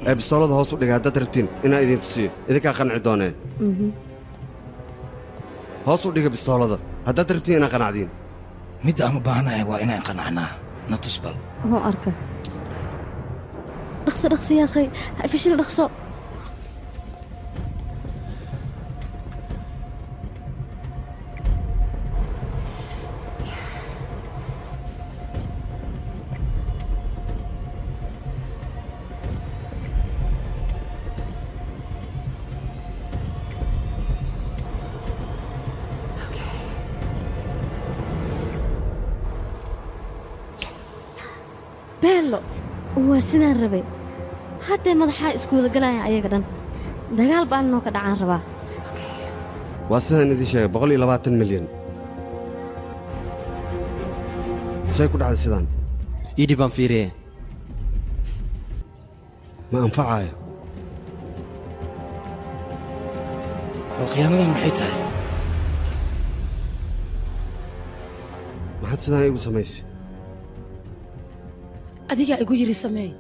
Ee bistoolada hoos u dhiga haddaad rabtiin inaan idin tusiyo, idinkaa qanci doonee. Hoos u dhiga bistoolada haddaad rabtiin inaan qanacdiin. Midda aan u baahanahay waa inaan qanacnaa. Na tus bal. Hoo, arka, dhaqso, dhaqso yaaqay, ha fishil, dhaqso. Beelo waa sidaan rabay. Haddee madaxaa isku wada galaya ayaga dhan, dagaal baan noo ka dhacaan rabaa. Waa sidaan idin sheegay, 120 milyan. Say ku dhacday sidaan? Ii dhib, baan fiiriye. Ma anfacayo. Bal khiyaanadan maxay tahay? Maxaad sidaan igu samaysay? Adigaa igu yidhi samee.